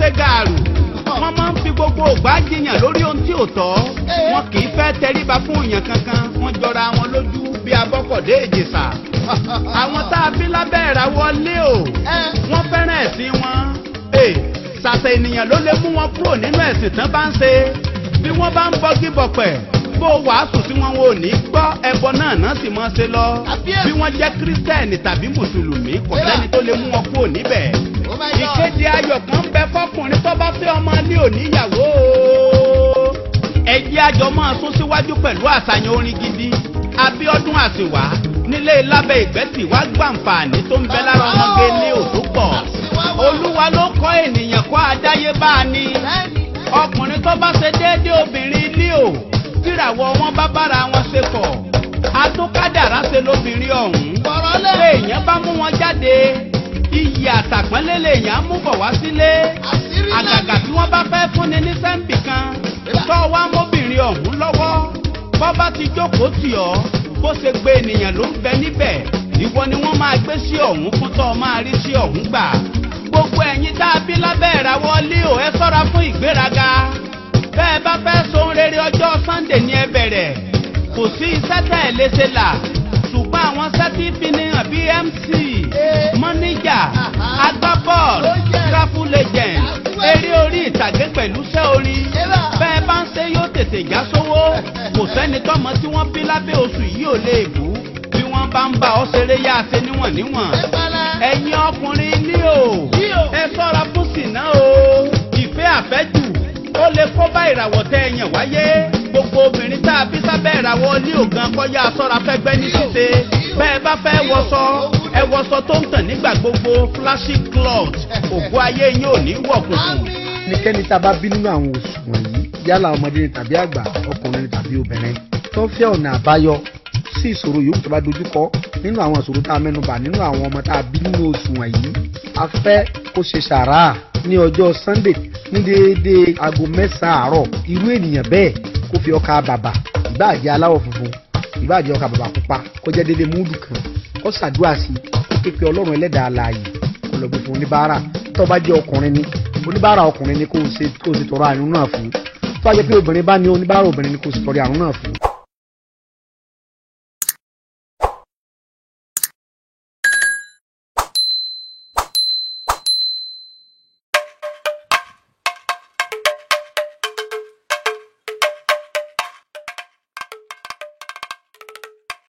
ṣe gààrù. Wọ́n máa ń fi gbogbo ògbà jiyàn lórí ohun tí ò tọ́. Wọn kì í fẹ́ tẹríba fún èèyàn kankan. Wọ́n jọra wọn lójú bí abọ́kọ̀dé Ìjẹ̀ṣà. Àwọn tá a bí lábẹ́ ìràwọ̀ Leo, wọ́n fẹ́ràn ẹ̀sìn wọn. Ṣàṣà ènìyàn ló lè mú wọn kúrò nínú ẹ̀sìn tán bá ń ṣe. Bí wọ́n bá ń bọ́gí bọ̀pẹ̀, bó wàásù sí wọn, wọn ò ní gbọ́. Ẹbọ náà náà sì mọ́ ṣe lọ. Bí wọ́n jẹ́ Kírísítẹ́nì tàbí Mùsùlùmí, kò sẹ́ni tó lè mú wọn kúrò níbẹ̀. Oh my God. Ìkéde ayọ̀ kan ń bẹ fọkùnrin tó bá fẹ́ ọmọ ní òníyàwó o. Ẹjẹ́ àjọ máa sún síwájú pẹ̀lú àṣàyàn orin gidi. Abíọ́dún Àsìwá nílé lábẹ́ Ìgbẹ́tì wá gbàǹfààní tó ń bẹ lára ọmọge ní òtó pọ̀. Olúwa ló kọ́ ènìyàn kọ́ adáyébá ni. Ọkùnrin tó bá ṣe déédéé obìnrin Leo, tíràwọ̀ wọn bá bára wọn ṣe pọ̀, atúkádàrá ṣe lóbìnrin ọ̀hún. Èèyàn bá mú wọn jáde, iyì àtàpọ́nlé lèèyàn á mú bọ̀ wá sílé. Àgàgà tí wọ́n bá fẹ́ fúnni ní sẹ́ńbì kan, tó wá mọ́bìnrin ọ̀hún lọ́wọ́, bọ́ bá ti jókòó tì ọ́, bó ṣe gbé ènìyàn ló ń bẹ níbẹ̀, ìwọ ni wọ́n máa gbé sí ọ̀hún fún, tó máa rí sí ọ̀hún gbà. Gbogbo ẹ̀yin tá a bí lábẹ́ ìràwọ̀ Leo, ẹ ṣọ́ra fún ìgbéraga. Bẹ́ẹ̀ bá fẹ́ sohun rere, ọjọ́ Sunday ni ẹ bẹ̀rẹ̀. Kò sí iṣẹ́ tẹ̀ ẹ́ léṣe là, ṣùgbọ́n àwọn sẹ́tí fi ni hàn bí MC, mọ́níjà, agbábọ́ọ̀lù, travel agent, eré orí ìtàgé pẹ̀lú iṣẹ́ orin, bẹ́ẹ̀ bá ń ṣe yóò tètè já sówó. Kò sẹ́ni tọ́mọ tí wọ́n bí lábẹ́ oṣù yìí ò lè bú. Bí wọ́n bá ń bá ọ ṣeré, yá ṣe níwọ̀n níwọ̀n. Ẹ̀yin ọkùnrin Leo, ẹ ṣọ́ra fún sìná o. Ìfẹ́ àfẹ́jù ó lè kó bá ìràwọ̀ tẹ ẹ̀yàn wáyé. Gbogbo obìnrin tá a bí sábẹ́ ìràwọ̀ Leo gan kọjá ṣọ́ra fẹ́gbẹ́ ní ṣíṣe. Bẹ́ẹ̀ bá fẹ́ wọṣọ, ẹ wọṣọ tó ń tàn nígbà gbogbo, flashy cloth. Ògo ayé yín ò ní wọ̀kùnkùn. Ẹnikẹ́ni tá a bá bí nínú àwọn oṣù wọ̀nyí, yálà ọmọdé ni tàbí àgbà, ọkùnrin ni tàbí obìnrin, tó ń fẹ́ ọ̀nà àbáyọ sí ìṣòro yòówù tó bá dojúkọ nínú àwọn ìṣòro tá a mẹ́nubà nínú àwọn ọmọ tá a bí nínú oṣù wọ̀nyí, a fẹ́ kó ṣe sàrà ní ọjọ́ Sunday ní déédéé aago 9 àárọ̀. Irú ènìyàn bẹ́ẹ̀ kó fi ọkà bàbà, ìbáà jẹ́ aláwọ̀ funfun, ìbáà jẹ́ ọkà bàbà pupa, kó jẹ́ déédéé múdù kan, kó ṣàdúrà sí i, kó képe Ọlọ́run ẹlẹ́dàá alààyè, kó lọ gbé fún oníbàárà. Tó bá jẹ́ ọkùnrin ni, oníbàárà ọkùnrin ni kó o ṣe tọrọ àánú náà fún. Tó bá jẹ́ pé obìnrin bá ní, oníbàárà obìnrin ni kó o ṣe tọrọ àánú náà fún.